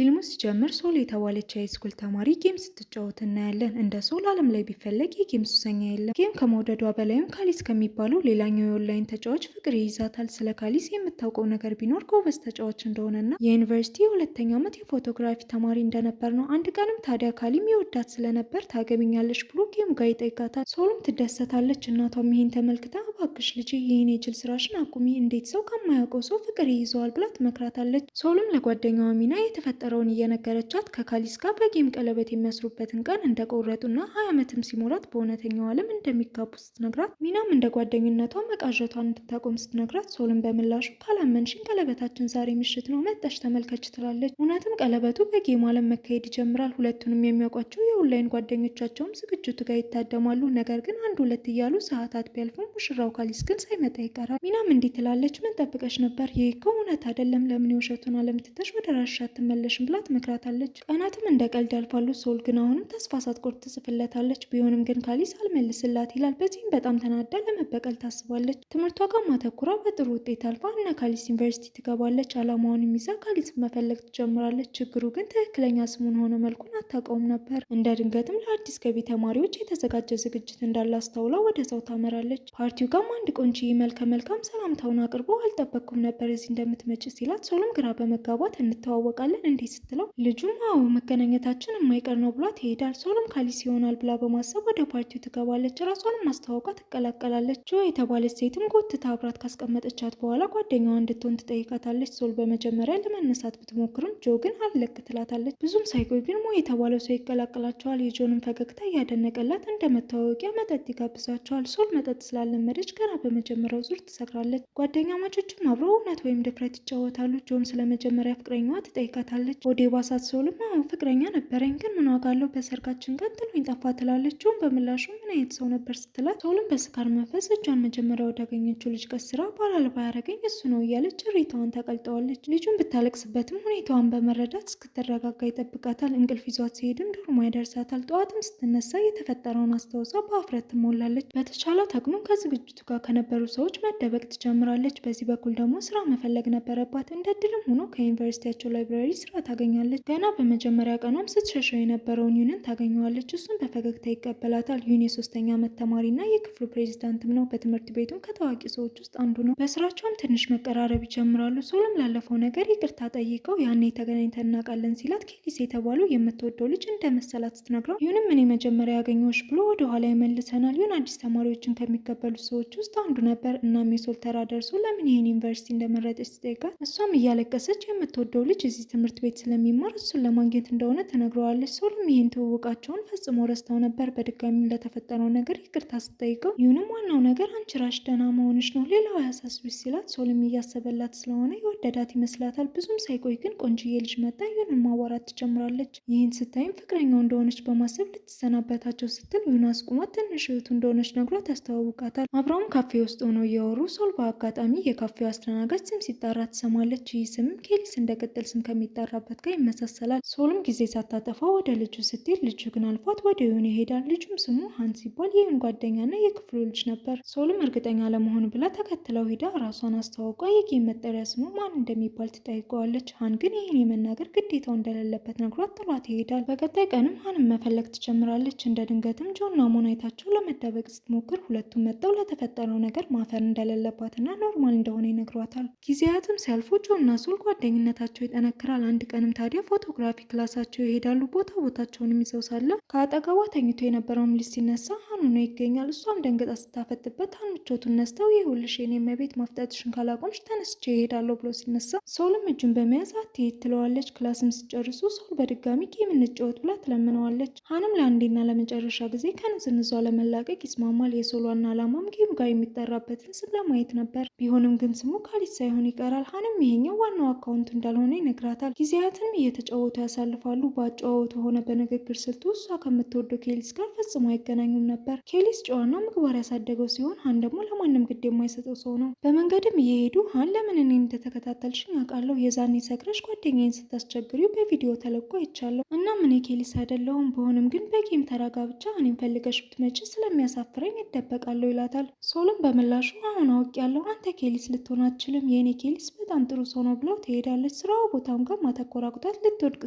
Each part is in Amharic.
ፊልሙ ሲጀምር ሶል የተባለች የ high school ተማሪ game ስትጫወት እናያለን። እንደ ሶል ዓለም ላይ ቢፈለግ የ game ሱሰኛ የለም። Game ከመውደዷ በላይም ካሊስ ከሚባለው ሌላኛው የኦንላይን ተጫዋች ፍቅር ይይዛታል። ስለ ካሊስ የምታውቀው ነገር ቢኖር ጎበዝ ተጫዋች እንደሆነና የዩኒቨርሲቲ የሁለተኛ ዓመት የ photography ተማሪ እንደነበር ነው። አንድ ቀንም ታዲያ ካሊም ይወዳት ስለነበር ታገቢኛለሽ ብሎ game ኡ ጋር ይጠይቃታል። ሶልም ትደሰታለች። እናቷም ይሄን ተመልክታ እባክሽ ልጄ ይህን የጅል ስራሽን አቁሚ፣ እንዴት ሰው ከማያውቀው ሰው ፍቅር ይይዘዋል ብላ ትመክራታለች። ሶልም ለጓደኛዋ ሚና የተፈጠረውን እየነገረቻት ከካሊስ ጋር በ game ቀለበት የሚያስሩበትን ቀን እንደቆረጡና 20 ዓመትም ሲሞላት በእውነተኛው ዓለም እንደሚጋቡ ስትነግራት፣ ሚናም እንደ ጓደኝነቷ መቃዠቷን እንድታቆም ስትነግራት፣ ሶልም በምላሹ ካላመንሽኝ ቀለበታችን ዛሬ ምሽት ነው፣ መጥተሽ ተመልከች ትላለች። እውነትም ቀለበቱ በ game ዓለም መካሄድ ይጀምራል። ሁለቱንም የሚያውቋቸው የኦንላይን ጓደኞቻቸውም ዝግጅቱ ጋር ይታደማሉ። ነገር ግን አንድ ሁለት እያሉ ሰዓታት ቢያልፉም ሙሽራው ካሊስ ግን ሳይመጣ ይቀራል። ሚናም እንዲህ ትላለች፣ ምን ጠብቀሽ ነበር? ይህ እኮ እውነት አይደለም። ለምን የውሸቱን ዓለም ትተሽ ወደ ራስሽ አትመለሽም? ብላ ትመክራታለች። ቀናትም እንደ ቀልድ ያልፋሉ። ሶል ግን አሁንም ተስፋ ሳትቆርጥ ትጽፍለታለች። ቢሆንም ግን ካሊስ አልመልስላት ይላል። በዚህም በጣም ተናዳ ለመበቀል ታስባለች። ትምህርቷ ጋር ማተኩራ በጥሩ ውጤት አልፋ እነ ካሊስ ዩኒቨርሲቲ ትገባለች። አላማዋንም ይዛ ካሊስ መፈለግ ትጀምራለች። ችግሩ ግን ትክክለኛ ስሙን ሆነ መልኩን አታውቀውም ነበር። እንደ ድንገትም ለአዲስ ገቢ ተማሪዎች የተዘጋጀ ዝግጅት እንዳለ አስተውላ ወደዛው ታመራለች። ፓርቲው ጋርም አንድ ቆንጆ መልከ መልካም ሰላምታውን አቅርቦ አልጠበቅኩም ነበር እዚህ እንደምትመጪ ሲላት፣ ሶልም ግራ በመጋባት እንተዋወቃለን እንዴት ስትለው፣ ልጁም አዎ መገናኘታችን የማይቀር ነው ብሏት ይሄዳል። ሶልም ካሊስ ይሆናል ብላ በማሰብ ወደ ፓርቲው ትገባለች። ራሷንም አስተዋውቃ ትቀላቀላለች። ጆ የተባለች ሴትም ጎትታ አብራት ካስቀመጠቻት በኋላ ጓደኛዋ እንድትሆን ትጠይቃታለች። ሶል በመጀመሪያ ለመነሳት ብትሞክርም ጆ ግን አልለቅ ትላታለች። ብዙም ሳይቆይ ግን ሞ የተባለው ሰው ይቀላቀላቸዋል። የጆንም ፈገግታ እያደነቀላት እንደ መተዋወቂያ መጠጥ ይጋብዛቸዋል። ሶል መጠጥ ስላለመደች ገና በመጀመሪያው ዙር ትሰክራለች። ጓደኛማቾችም አብረው እውነት ወይም ድፍረት ይጫወታሉ። ጆም ስለ መጀመሪያ ፍቅረኛዋ ትጠይቃታለች። ሆዴ ባሳት ሶልም አዎ ፍቅረኛ ነበረኝ፣ ግን ምን ዋጋ አለው፣ በሰርጋችን ቀን ጥሎኝ ጠፋ ትላለች። ጆም በምላሹ ምን አይነት ሰው ነበር ስትላት፣ ሶልም በስካር መንፈስ እጇን መጀመሪያ ወዳገኘችው ልጅ ቀስራ ባል አልባ ያደረገኝ እሱ ነው እያለች እሪታዋን ታቀልጠዋለች። ልጁን ብታለቅስበትም ሁኔታዋን በመረዳት እስክትረጋጋ ይጠብቃታል። እንቅልፍ ይዟት ሲሄድም ዶርሟ ይደርሳታል። ጠዋትም ስትነሳ የተፈጠረውን አስታውሳ በአፍረት ትሞላለች። በተቻላት አቅሙም ከዝግጅቱ ጋር ከነበሩ ሰዎች መደበቅ ትጀምራለች። በዚህ በኩል ደግሞ ስራ መፈለግ ነበረባት። እንደ እድልም ሆኖ ከዩኒቨርሲቲያቸው library ስራ ታገኛለች። ገና በመጀመሪያ ቀኗም ስትሸሸው የነበረውን ዩንን ታገኘዋለች። እሱም በፈገግታ ይቀበላታል። ዩን የሶስተኛ ዓመት ተማሪና የክፍሉ ፕሬዚዳንትም ነው። በትምህርት ቤቱም ከታዋቂ ሰዎች ውስጥ አንዱ ነው። በስራቸውም ትንሽ መቀራረብ ይጀምራሉ። ሶልም ላለፈው ነገር ይቅርታ ጠይቀው ያኔ ተገናኝተን እናውቃለን ሲላት ኬሊስ የተባለው የምትወደው ልጅ እንደ መሰላት ስትነግረው፣ ዩንም እኔ መጀመሪያ ያገኘሁሽ ብሎ ወደ ኋላ ይመልሰናል። ዩን አዲስ ተማሪዎችን ከሚቀበሉት ሰዎች ውስጥ አንዱ ነበር። እናም የሶል ተራ ደርሶ ለምን ይህን ዩኒቨርሲቲ እንደመረጠች ሲጠይቃት፣ እሷም እያለቀሰች የምትወደው ልጅ እዚህ ትምህርት ቤት ስለሚማር እሱን ለማግኘት እንደሆነ ትነግረዋለች። ሶልም ይህን ትውውቃቸውን ፈጽሞ ረስተው ነበር። በድጋሚ ለተፈጠረው ነገር ይቅርታ ስትጠይቀው፣ ዩንም ዋናው ነገር አንቺ ራስሽ ደህና መሆንሽ ነው፣ ሌላው አያሳስብሽ ሲላት፣ ሶልም እያሰበላት ስለሆነ የወደዳት ይመስላታል። ብዙም ሳይቆይ ግን ቆንጅዬ ልጅ መጣ ዩንን ማዋራት ትጀምራለች። ይህን ስታይም ፍቅረኛው እንደሆነች በማሰብ ልትሰናበታቸው ስትል ዩን አስቁማት ትንሽ እህቱ እንደሆነች ነግሯት ያስተዋውቃታል። አብረውም ካፌ ውስጥ ሆነው እያወሩ ሶል በአጋጣሚ የካፌው አስተናጋጅ ስም ሲጠራ ትሰማለች። ይህ ስምም ኬሊስ እንደ ቅጥል ስም ከሚጠራበት ጋር ይመሳሰላል። ሶልም ጊዜ ሳታጠፋ ወደ ልጁ ስትሄድ ልጁ ግን አልፏት ወደ ዩን ይሄዳል። ልጁም ስሙ ሀን ሲባል የዩን ጓደኛና የክፍሉ ልጅ ነበር። ሶልም እርግጠኛ ለመሆን ብላ ተከትለው ሂዳ ራሷን አስተዋውቃ የ game መጠሪያ ስሙ ማን እንደሚባል ትጠይቀዋለች። ሀን ግን ይህን የመናገር ግዴታው እንደሌለበት ነግሯት ጥሏት ይሄዳል። በቀጣይ ቀንም ሀንን መፈለግ ትጀምራለች። እንደ ድንገትም ጆና ሞን አይታቸው ለመደበቅ ስትሞክር ሁለቱም መጥተው ለተፈጠረው ነገር ማፈር እንደሌለባትና normal እንደሆነ ይነግሯታል። ጊዜያትም ሲያልፉ ጆና ሶል ጓደኝነታቸው ይጠነክራል። አንድ ቀንም ታዲያ photography class ኣቸው ይሄዳሉ። ቦታ ቦታቸውን ይዘው ሳለ ከአጠገቧ ተኝቶ የነበረውም ልጅ ሲነሳ ሀን ሆኖ ይገኛል። እሷም ደንግጣ ስታፈጥበት ሀን ምቾቱን ነስተው ይኸውልሽ የኔ እመቤት፣ ማፍጠጥሽን ካላቆምሽ ተነስቼ እሄዳለሁ ብሎ ሲነሳ ሶልም እጁን በመያዝ አትሄድ ትለዋለች። Class ም ሲጨርሱ ሶል በድጋሚ game እንጫወት ብላ ትለምነዋለች። ሀንም ለአንዴና ለመጨረሻ ጊዜ ከንዝንዟ ለመላቀቅ ይስማማል። የሶል ዋና ዓላማም game ጋር የሚጠራበትን ስም ለማየት ነበር። ቢሆንም ግን ስሙ ካሊስ ሳይሆን ይቀራል። ሀንም ይሄኛው ዋናው account ኡ እንዳልሆነ ይነግራታል። ጊዜያትንም እየተጫወቱ ያሳልፋሉ። በአጨዋወቱ ሆነ በንግግር ስልቱ እሷ ከምትወደው ኬሊስ ጋር ፈጽሞ አይገናኙም ነበር። ኬሊስ ጨዋና ምግባር ያሳደገው ሲሆን ሀን ደግሞ ለማንም ግድ የማይሰጠው ሰው ነው። በመንገድም እየሄዱ ሀን ለምን እኔን እንደተከታተልሽኝ አውቃለሁ። የዛኔ ሰክረሽ ጓደኛዬን ስታስቸግሪው በቪዲዮ ተለቆ አይቻለሁ። እናም እኔ ኬሊስ አይደለሁም። በሆንም ግን በ game ተራጋ ብቻ እኔን ፈልገሽ ብትመጪ ስለሚያሳፍረኝ እደበቃለሁ ይላታል። ሶልም በምላሹ አሁን አውቄያለሁ፣ አንተ ኬሊስ ልትሆን አትችልም፣ የእኔ ኬሊስ በጣም ጥሩ ሰው ነው ብለው ትሄዳለች። ስራው ቦታም ጋር ማተኮር ማተኮር አቅቷት ልትወድቅ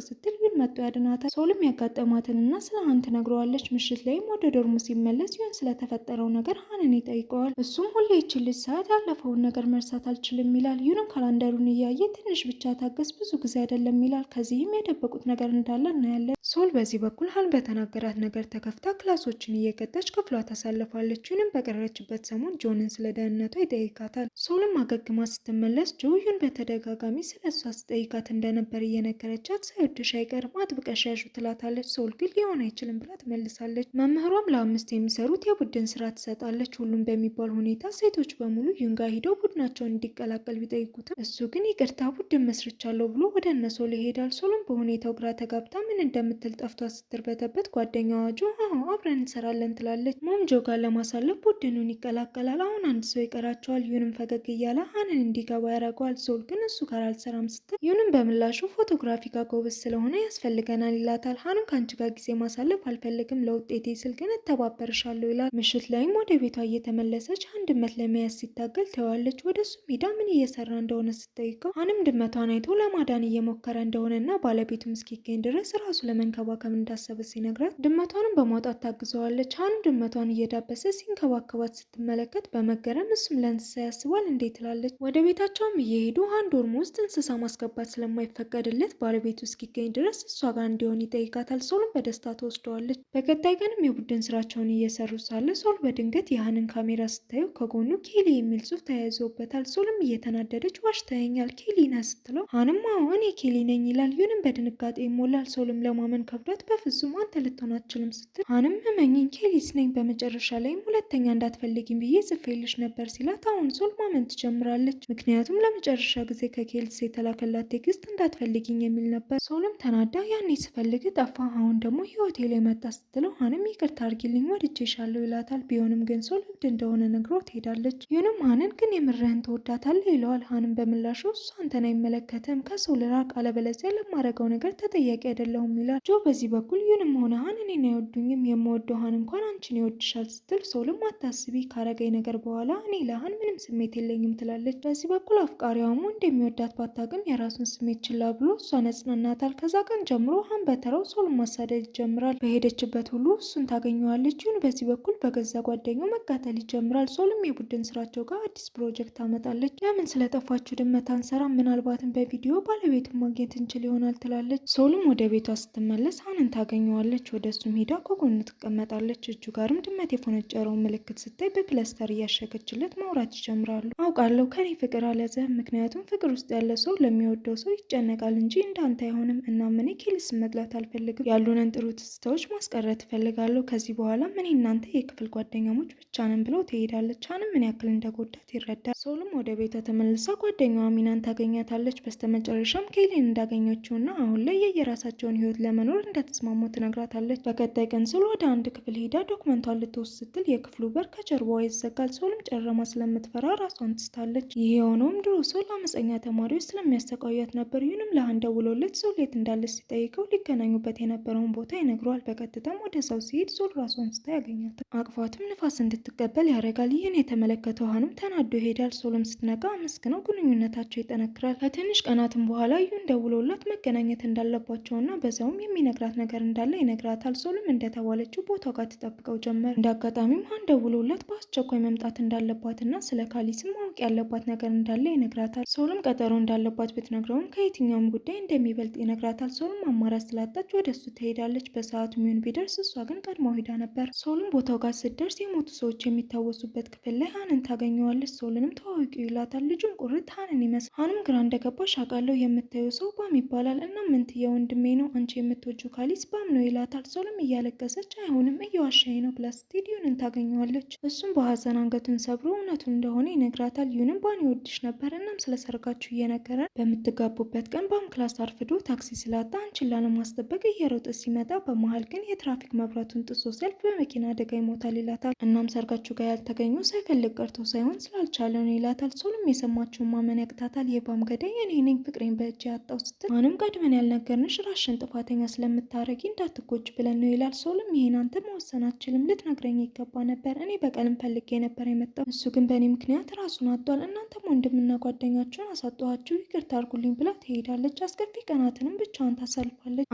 ስትል ዩን መጥቶ ያድናታል። ሶልም ያጋጠማትንና ስለ ሀን ትነግረዋለች። ምሽት ላይም ወደ dorm ኡ ሲመለስ ዩን ስለተፈጠረው ነገር ሀንን ይጠይቀዋል። እሱም ሁሌ ይችን ልጅ ሰዓት ያለፈውን ነገር መርሳት አልችልም ይላል። ዩንም calendar ኡን እያየ ትንሽ ብቻ ታገስ፣ ብዙ ጊዜ አይደለም ይላል። ከዚህም የደበቁት ነገር እንዳለ እናያለን። ሶል በዚህ በኩል ሀን በተናገራት ነገር ተከፍታ class ኦችን እየቀጣች ክፍሏ ታሳልፋለች። ዩንም በቀረችበት ሰሞን ጆንን ስለ ደህንነቷ ይጠይቃታል። ሶልም አገግማ ስትመለስ ጆ ዩን በተደጋጋሚ ስለ እሷ ስጠይቃት እንደነበር እየነገረቻት ሳይወድሽ አይቀርም አጥብቀሽ ያዢው ትላታለች። ሶል ግን ሊሆን አይችልም ብላ ትመልሳለች። መምህሯም ለአምስት የሚሰሩት የቡድን ስራ ትሰጣለች። ሁሉም በሚባል ሁኔታ ሴቶች በሙሉ ዩን ጋር ሂደው ቡድናቸውን እንዲቀላቀል ቢጠይቁትም እሱ ግን ይቅርታ ቡድን መስርቻለሁ ብሎ ወደ እነ ሶል ይሄዳል። ሶልም በሁኔታው ግራ ተጋብታ ምን እንደምትል ጠፍቷ ስትርበተበት ጓደኛዋ ጆ አዎ አብረን እንሰራለን ትላለች። ሞም ጆ ጋር ለማሳለፍ ቡድኑን ይቀላቀላል። አሁን አንድ ሰው ይቀራቸዋል። ዩንም ፈገግ እያለ ሀንን እንዲገባ ያደርገዋል። ሶል ግን እሱ ጋር አልሰራም ስትል ዩንም በምላሹ photography ጋር ጎበዝ ስለሆነ ያስፈልገናል ይላታል። ሀንም ከአንቺ ጋር ጊዜ ማሳለፍ አልፈልግም ለውጤቴ ስል ግን እተባበርሻለሁ ይላል። ምሽት ላይም ወደ ቤቷ እየተመለሰች አንድ ድመት ለመያዝ ሲታገል ታየዋለች። ወደ እሱም ሄዳ ምን እየሰራ እንደሆነ ስትጠይቀው ሀንም ድመቷን አይቶ ለማዳን እየሞከረ እንደሆነና ባለቤቱም እስኪገኝ ድረስ ራሱ ለመንከባከብ እንዳሰበ ሲነግራት ድመቷንም በማውጣት ታግዘዋለች። ሀንም ድመቷን እየዳበሰ ሲንከባከባት ስትመለከት በመገረም እሱም ለእንስሳ ያስባል እንዴ ትላለች። ወደ ቤታቸውም እየሄዱ አንድ dorm ውስጥ እንስሳ ማስገባት ስለማይፈቀድለት ባለቤቱ እስኪገኝ ድረስ እሷ ጋር እንዲሆን ይጠይቃታል። ሶልም በደስታ ትወስደዋለች። በቀጣይ ቀንም የቡድን ስራቸውን እየሰሩ ሳለ ሶል በድንገት የሀንን ካሜራ ስታየው ከጎኑ ኬሊ የሚል ጽሑፍ ተያይዞበታል። ሶልም እየተናደደች ዋሽተኸኛል ኬሊ ነህ ስትለው ሀንም አዎ እኔ ኬሊ ነኝ ይላል። ዩንም በድንጋጤ ይሞላል። ሶልም ለማመን ከብዷት በፍጹም አንተ ልትሆን አትችልም ስትል ሀንም እመኚኝ ኬሊስ ነኝ፣ በመጨረሻ ላይም ሁለተኛ እንዳትፈልጊኝ ብዬ ጽፌልሽ ነበር ሲላት አሁን ሶል ማመን ትጀምራለች። ምክንያቱም ለመጨረሻ ጊዜ ከኬልስ የተላከላት text እንዳትፈልጊኝ የሚል ነበር። ሶልም ተናዳ ያኔ ስፈልግ ጠፋ፣ አሁን ደግሞ ህይወቴ ላይ መጣ ስትለው ሀንም ይቅርታ አድርጊልኝ ወድጄሻለሁ ይላታል። ቢሆንም ግን ሶል እብድ እንደሆነ ነግሮ ትሄዳለች። ዩንም ሀንን ግን የምርህን ትወዳታለህ ይለዋል። ሀንም በምላሹ እሱ አንተን አይመለከትም ከሰው ልራቅ፣ አለበለዚያ ለማረገው ነገር ተጠያቂ አይደለሁም ይላል። ጆ በዚህ በኩል ዩንም ሆነ ሀን እኔን አይወዱኝም፣ የምወደው ሀን እንኳን አንቺን ይወድሻል ስትል ሶልም አታስቢ ካረገኝ ነገር በኋላ እኔ ለሀን ምንም ስሜት የለኝም ትላለች። በዚህ በኩል አፍቃሪዋሙ እንደሚወዳት ባታውቅም የራሱን ስሜት ችላ ብሎ እሷን ያጽናናታል። ከዛ ቀን ጀምሮ ሀን በተራው ሶልን ማሳደድ ይጀምራል። በሄደችበት ሁሉ እሱን ታገኘዋለች። ዩን በዚህ በኩል በገዛ ጓደኛው መቃጠል ይጀምራል። ሶልም የቡድን ስራቸው ጋር አዲስ ፕሮጀክት ታመጣለች። ለምን ስለጠፋችው ድመት አንሰራም? ምናልባትም በቪዲዮ ባለቤቱን ማግኘት እንችል ይሆናል ትላለች። ሶልም ወደ ቤቷ ስትመለስ ሀንን ታገኘዋለች። ወደ እሱም ሄዳ ከጎኑ ትቀመጣለች። እጁ ጋርም ድመት የፎነጨረውን ምልክት ስታይ በፕላስተር እያሸገችለት ማውራት ይጀምራሉ። አውቃለሁ ከኔ ፍቅር አልያዘህም፣ ምክንያቱም ፍቅር ውስጥ ያለ ሰው ለሚወደው ሰው ይጨነቃል እንጂ እንዳንተ አይሆንም። እናም እኔ ኬልስን መጥላት አልፈልግም። ያሉንን ጥሩ ትዝታዎች ማስቀረት እፈልጋለሁ። ከዚህ በኋላ እኔ እናንተ የክፍል ጓደኛሞች ብቻ ነን ብለው ትሄዳለች። ሀንም ምን ያክል እንደጎዳት ይረዳል። ሶልም ወደ ቤቷ ተመልሳ ጓደኛዋ ሚናን ታገኛታለች። በስተመጨረሻም ኬሊን እንዳገኘችውና አሁን ላይ የየራሳቸውን ህይወት ለመኖር እንደተስማሙ ትነግራታለች። በቀጣይ ቀን ሶል ወደ አንድ ክፍል ሄዳ document ቷን ልትወስድ ስትል የክፍሉ በር ከጀርባዋ ይዘጋል። ሶልም ጨለማ ስለምትፈራ ራሷን ትስታለች። ይህ የሆነውም ድሮ ሶል አመፀኛ ተማሪዎች ስለሚያሰቃያት ነበር። ዩንም ለሀን ደውሎለት ሶል የት እንዳለች ሲጠይቀው ሊገናኙበት የነበረውን ቦታ ይነግረዋል። በቀጥታም ወደ ሰው ሲሄድ ሶል ራሷን ስታ ያገኛታል። አቅፏትም ንፋስ እንድትቀበል ያደርጋል። ይህን የተመለከተው ሀንም ተናዶ ይሄዳል። ሶልም ስትነቃ አመስግነው ግንኙነታቸው ይጠነክራል። ከትንሽ ቀናትም በኋላ ዩን ደውሎላት መገናኘት እንዳለባቸውና በዛውም የሚነግራት ነገር እንዳለ ይነግራታል። ሶልም እንደተባለችው ቦታው ጋር ትጠብቀው ጀመር። እንደ አጋጣሚም ሀን ደውሎላት በአስቸኳይ መምጣት እንዳለባትና ስለ ካሊስም ማወቅ ያለባት ነገር እንዳለ ይነግራታል። ሶልም ቀጠሮ እንዳለባት ብትነግረውም ከየትኛውም ጉዳይ እንደሚበልጥ ይነግራታል። ሶልም አማራጭ ስላጣች ወደ እሱ ትሄዳለች። በሰዓቱ ሚሆን ቢደርስ እሷ ግን ቀድማው ሄዳ ነበር። ሶልም ቦታው ጋር ስትደርስ የሞቱ ሰዎች የሚታወሱበት ክፍል ላይ ሀንን ታገኘዋለች። ሶልንም ተዋወቂው ይላታል። ልጁም ቁርጥ ሀንን ይመስል ሀንም ግራ እንደገባሽ አውቃለሁ። የምታየው ሰው ባም ይባላል እና ምንትያ ወንድሜ ነው፣ አንቺ የምትወጂው ካሊስ ባም ነው ይላታል። ሶልም እያለቀሰች አይሆንም እየዋሻኝ ነው ብላ ስትሄድ ዩንን ታገኘዋለች። እሱም በሀዘን አንገቱን ሰብሮ እውነቱን እንደሆነ ይነግራታል። ዩንም ባን ይወድሽ ነበር እናም ስለ ሰርጋችሁ እየነገረን በምትጋቡበት ቀን ባም class አርፍዶ ታክሲ ስላጣ አንቺን ላለማስጠበቅ እየሮጠ ሲመጣ በመሀል ግን የትራፊክ መብራቱን ጥሶ ሲያልፍ በመኪና አደጋ ይሞታል ይላታል። እናም ሰርጋችሁ ጋር ያልተገኙ ሳይፈልግ ቀርቶ ሳይሆን ስላልቻለ ነው ይላታል። ሶልም የሰማችውን ማመን ያቅታታል። የባም ገዳይ እኔ ነኝ ፍቅሬን በእጅ ያጣው ስትል አሁንም ቀድመን ያልነገርንሽ ራሽን ጥፋተኛ ስለምታረጊ እንዳትጎጅ ብለን ነው ይላል። ሶልም ይሄን አንተ መወሰን አትችልም፣ ልትነግረኝ ይገባ ነበር። እኔ በቀልም ፈልጌ ነበር የመጣው እሱ ግን በእኔ ምክንያት ራሱን ተሸማጧል። እናንተም ወንድምና ጓደኛችሁን አሳጣኋችሁ፣ ይቅርታ አድርጉልኝ ብላ ትሄዳለች። አስከፊ ቀናትንም ብቻዋን ታሳልፋለች።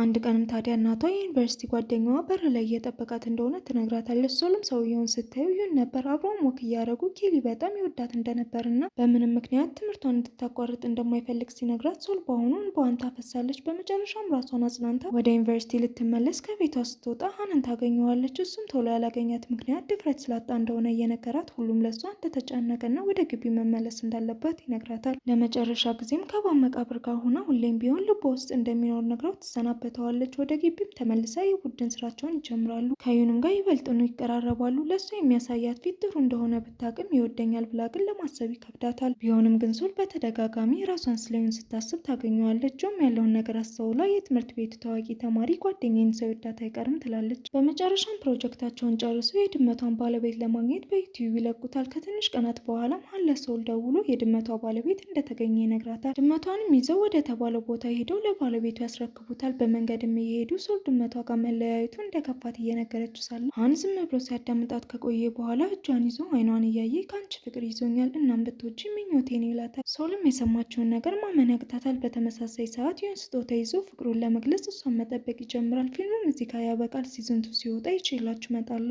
አንድ ቀንም ታዲያ እናቷ የዩኒቨርሲቲ ጓደኛዋ በር ላይ እየጠበቃት እንደሆነ ትነግራታለች። ሶልም ሰውየውን ስታየው ዩን ነበር። አብረውም walk እያደረጉ ኬሊ በጣም ይወዳት እንደነበርና በምንም ምክንያት ትምህርቷን እንድታቋርጥ እንደማይፈልግ ሲነግራት ሶል በአሁኑ እንባዋን ታፈሳለች። በመጨረሻም ራሷን አጽናንታ ወደ ዩኒቨርሲቲ ልትመለስ ከቤቷ ስትወጣ ሀንን ታገኘዋለች። እሱም ቶሎ ያላገኛት ምክንያት ድፍረት ስላጣ እንደሆነ እየነገራት ሁሉም ለእሷ እንደተጨነቀና ወደ ግቢ መመለስ እንዳለባት ይነግራታል። ለመጨረሻ ጊዜም ከባን መቃብር ጋር ሆና ሁሌም ቢሆን ልቧ ውስጥ እንደሚኖር ነግረው ትሰናበተዋለች። ወደ ግቢም ተመልሳ የቡድን ስራቸውን ይጀምራሉ። ከዩንም ጋር ይበልጥኑ ይቀራረባሉ። ለእሷ የሚያሳያት ፊት ጥሩ እንደሆነ ብታቅም ይወደኛል ብላ ግን ለማሰብ ይከብዳታል። ቢሆንም ግን ሶል በተደጋጋሚ ራሷን ስለዩን ስታስብ ታገኘዋለች። ጆም ያለውን ነገር አስተውላ የትምህርት ቤቱ ታዋቂ ተማሪ ጓደኛዬን ሳይወዳት አይቀርም ትላለች። በመጨረሻም ፕሮጀክታቸውን ጨርሶ የድመቷን ባለቤት ለማግኘት በዩቲዩብ ይለቁታል። ከትንሽ ቀናት በኋላም ሀን ለሶል ደውሎ የድመቷ ባለቤት እንደተገኘ ይነግራታል። ድመቷንም ይዘው ወደ ተባለው ቦታ ሄደው ለባለቤቱ ያስረክቡታል። በመንገድም እየሄዱ ሶል ድመቷ ጋር መለያየቱ እንደከፋት እየነገረችው ሳለ ሀን ዝም ብሎ ሲያዳምጣት ከቆየ በኋላ እጇን ይዞ አይኗን እያየ ከአንቺ ፍቅር ይዞኛል፣ እናም ብትወጂ ምኞቴ ነው ይላታል። ሶልም የሰማችውን ነገር ማመን ያቅታታል። በተመሳሳይ ሰዓት ዩን ስጦታ ይዞ ፍቅሩን ለመግለጽ እሷን መጠበቅ ይጀምራል። ፊልሙም እዚህ ጋር ያበቃል። season 2 ሲወጣ ይዤላችሁ እመጣለሁ።